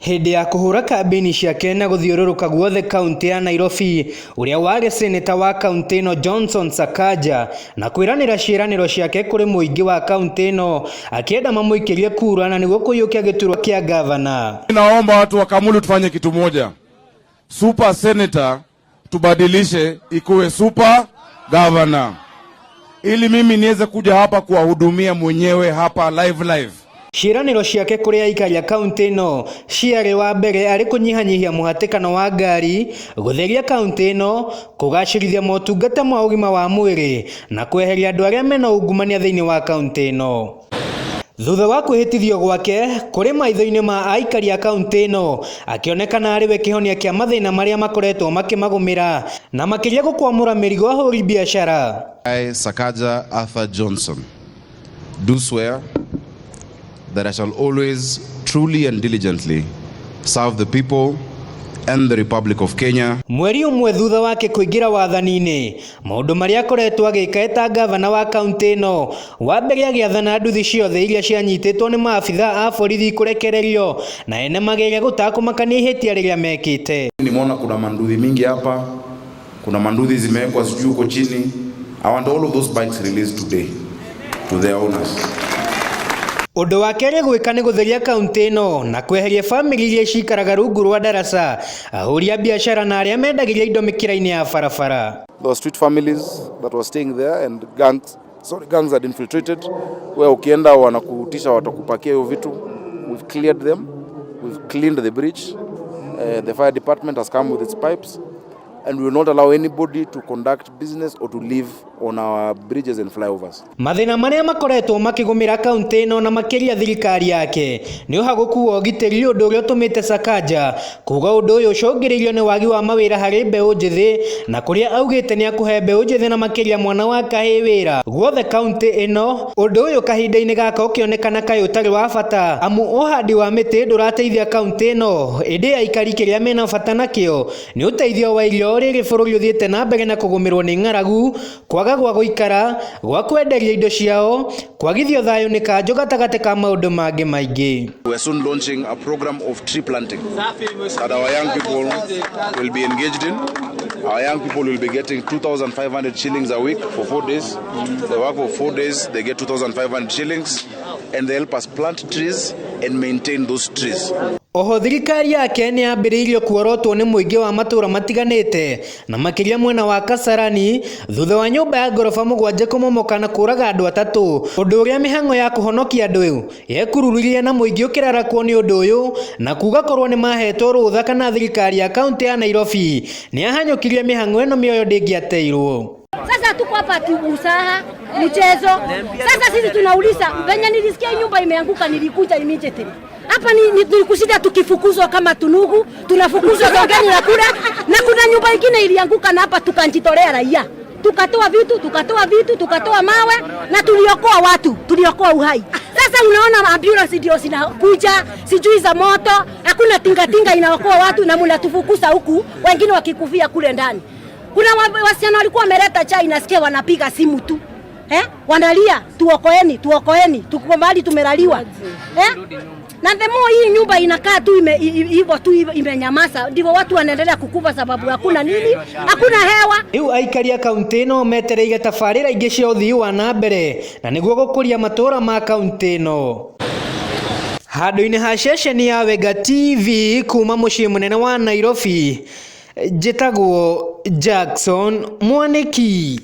Hĩndĩ ya kũhũra kambĩini ciake na gũthiũrũrũka guothe kaũntĩ ya Nairobi, ũrĩa warĩ seneta wa kaũntĩ ĩno Johnson Sakaja na kwĩranĩra ciĩranĩro ciake kũrĩ mũingĩ wa kaũntĩ ĩno akĩenda mamũikĩrie kura na nĩguo kũiyũkia gĩturwa kĩa gavana. Naomba watu wa Kamulu tufanye kitu moja, super senator tubadilishe ikuwe super governor, ili mimi niweze kuja hapa kuwahudumia mwenyewe hapa live live. Ciĩranĩro ciake kũrĩ aikari a kaũntĩ ĩno ciarĩ wa mbere arĩ kũnyihanyihia mũhatĩkano wa ngari, gũtheria kaũntĩ ĩno, kũgacĩrithia motungata ma ũgima wa mwĩrĩ na kweheria andũ arĩa mena ungumania thĩinĩ wa kaũntĩ ĩno. Thutha wa kwĩhĩtithio gwake kũrĩ maitho-inĩ ma aikari a kaũntĩ ĩno, akĩonekana arĩ we kĩhonia kĩa mathĩna marĩa makoretwo makĩmagũmĩra na makĩria gũkwamũra mĩrigo ahũri biacara. I, Sakaja Arthur Johnson, do swear that I shall always truly and diligently serve the people and the Republic of Kenya. Mweri ũmwe thutha wake kũingĩra wathani-inĩ, maũndũ marĩa akoretwo agĩka eta gavana wa kaũntĩ ĩno, wa mbere agĩathana nduthi ciothe iria cianyitĩtwo nĩ maabitha a borithi kũrekererio na ene magĩrĩre gũtakũmakania ihĩtia rĩrĩa mekĩte. Nimeona kuna manduthi mingi hapa, kuna manduthi zimewekwa sijui huko chini. I want all of those bikes released today to their owners. Ũndũ wa kerĩ gwĩka nĩ gũtheria kaũntĩ ĩno na kweheria bamĩrĩ iria cikaraga rungu rwa ndaraca, ahũri a biacara na arĩa mendagĩria indo mĩkĩra-inĩ ya barabara. There were street families that were staying there and gangs, sorry, gangs had infiltrated where ukienda wanakutisha watakupakia hiyo vitu. We've cleared them. We've cleaned the bridge. The fire department has come with its pipes and we will not allow anybody to conduct business or to live on our bridges and flyovers. Mathĩna marĩa makoretwo makĩgũmĩra kaũntĩ ĩno na makĩria thirikari yake nĩ ũhagũku wa ũgitĩri, ũndũ ũrĩa ũtũmĩte Sakaja kuga ũndũ ũyũ ũcũngĩrĩirio nĩ wagi wa mawĩra harĩ mbeũ njĩthĩ, na kũrĩa augĩte nĩ akũhe mbeũ njĩthĩ na makĩria mwana wa kahĩĩ wĩra guothe kaũntĩ ĩno. Ũndũ ũyũ kahinda-inĩ gaka ũkĩonekana kaĩ ũtarĩ wa bata, amu ũhandi wa mĩtĩ ndũrateithia kaũntĩ ĩno, ĩndĩ aikari kĩrĩa mena bata nakĩo nĩ ũteithio wa irio rĩrĩ bũrũri ũthiĩte na mbere na kũgũmĩrwo nĩ ng'aragu, kwaga gwa gũikara, gwa kwenderia indo ciao, kwagithio thayũ nĩ kanjũ gatagatĩ ka maũndũ mangĩ maingĩ. We are soon launching a program of tree planting that our young people will be engaged in. Our young people will be getting 2,500 shillings a week for 4 days. They work for 4 days, they get 2,500 shillings, and they help us plant trees and maintain those trees. Oho thirikari yake nĩ yambĩrĩirio kuorotwo nĩ mũingĩ wa matũra matiganĩte na makĩria mwena wa Kasarani thutha wa nyũmba ya ngoroba 7 kũmomoka na kũraga andũ 3, ũndũ ũrĩa mĩhang'o ya kũhonokia andũ yekururirie na mũingĩ ũkĩrarakwo nĩ ũndũ ũyũ na kuga korwo nĩ mahetwo rũtha kana thirikari ya kaũntĩ ya Nairobi nĩ yahanyũkirie mĩhang'o ĩno mĩoyo ndĩngĩateirwo. Sasa tuko hapa usaha mchezo. Sasa sisi tunauliza, venye nilisikia hii nyumba imeanguka, nilikuja immediately hapa ni kushinda tukifukuzwa kama tunugu, tunafukuzwa gongeni na kula, na kuna nyumba ingine ilianguka na hapa tukajitolea raia, tukatoa vitu, tukatoa vitu, tukatoa mawe na tuliokoa watu, tuliokoa uhai. Sasa unaona ambulance ndio zinakuja, sijui za moto, hakuna tingatinga inaokoa watu na mnatufukuza huku, wengine wakikufia kule ndani. Kuna wasichana walikuwa wameleta chai, nasikia wanapiga simu tu, eh? Wanalia, tuokoeni, tuokoeni, tuko mahali tumelaliwa, eh? Na the more hii nyumba inakaa tu hivyo tu imenyamaza, ndivyo watu wanaendelea kukufa, sababu hakuna nini, hakuna hewa. Rĩu aikari a kaũntĩ ĩno metereire tabarĩra ingĩ cia ũthii wa na mbere na nĩguo gũkũria matũũra ma kaũntĩ ĩno. Handũ-inĩ ha ceceni ya Wenga TV kuma mũciĩ mũnene wa Nairobi, njĩtagwo Jackson Mwanĩki.